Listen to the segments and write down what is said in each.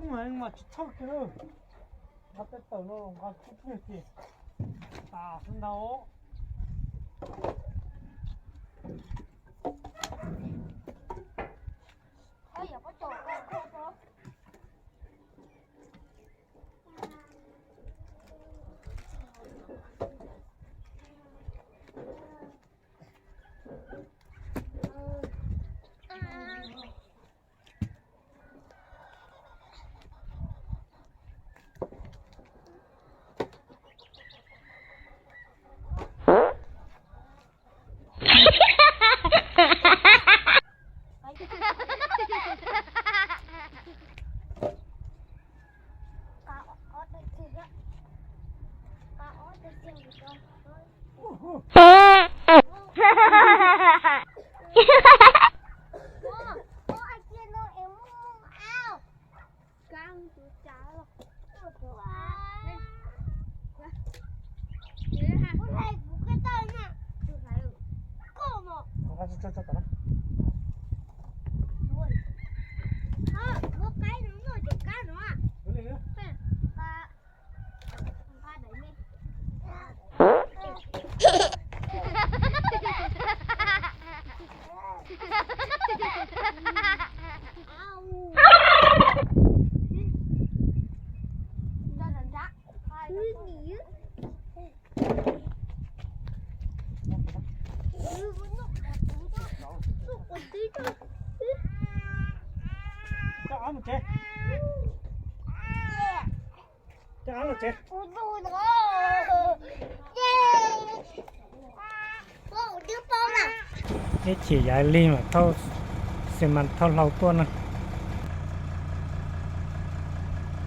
Mas tsis txhob kiag, nqa tej tawm no los nqa tib pliag ces tas xwb ntag. Coj av los tsev. Coj av los tsev. Ib chim yav lig mam thauj, xi mas thauj hlau tuaj na.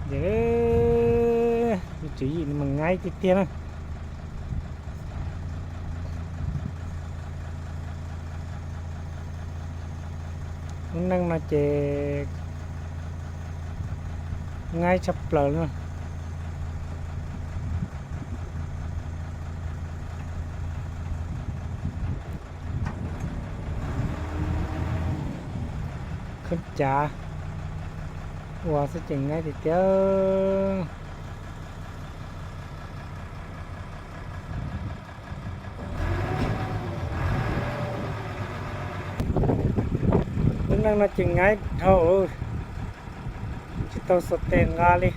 Ces tswv yim mas ngaib tiag tiag na. Lub neej no ces ngaib tshaj plaws li. Khab cav ua xwb ces ngaib tiag tiag. Lub neej no ces ngaib dhau, tsis tau xuas tes nqa li.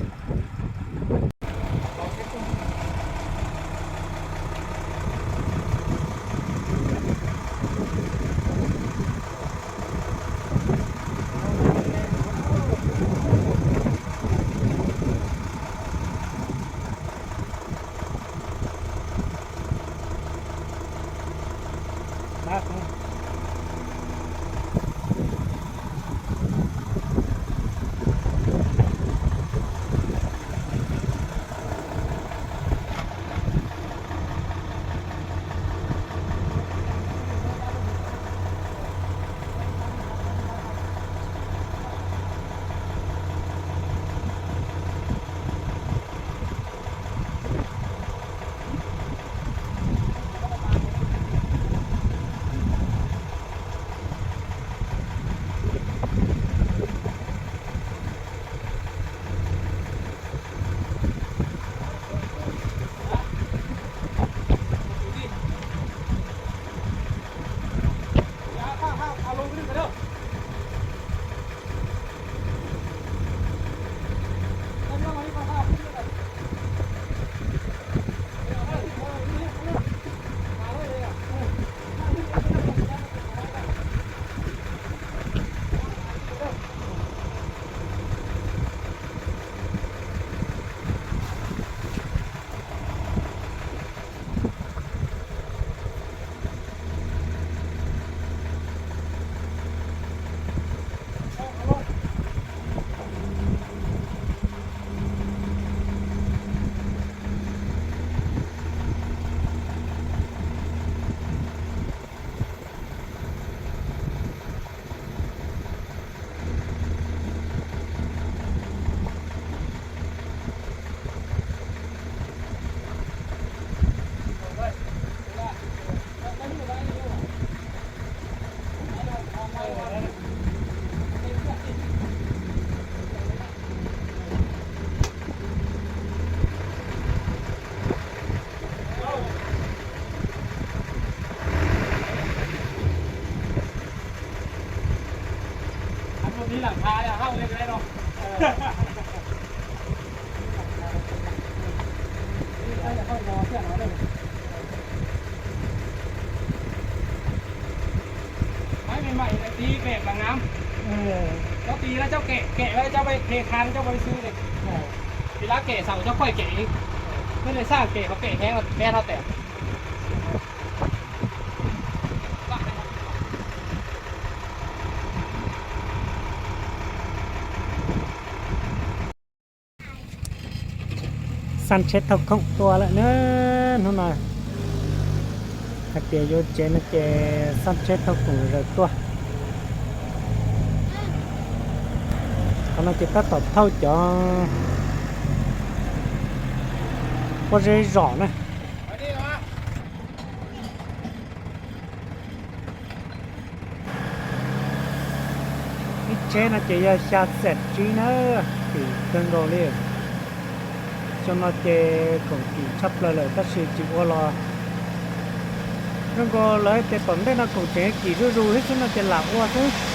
Máy mày mày là tí bẹt là ngắm. Cháu tí là cháu kệ, kệ là cháu bay, kệ than cháu bay xứ đi. Thì lá kệ sau cháu quay kệ. Thế này sao kệ có kệ hé là bé nó tẻ. Xaj tsheb thauj khoom tuaj lawm na. Hnub no hais tias yuav tsev no ces xaj tsheb thauj khoom zaws tuaj. Qhov no ces tab tom thauj cov pob zeb zom na. Ib tsheb no ces yog xya xees tsib na, kim kawg nkaus li. Xyoo no ces khoom kim tshaj plaws lawm tab sis tsis ua los zoo nkaus lawv hais tias tom ntej no khoom tseem kim zuj zus thiab xwb no ces lam ua xwb.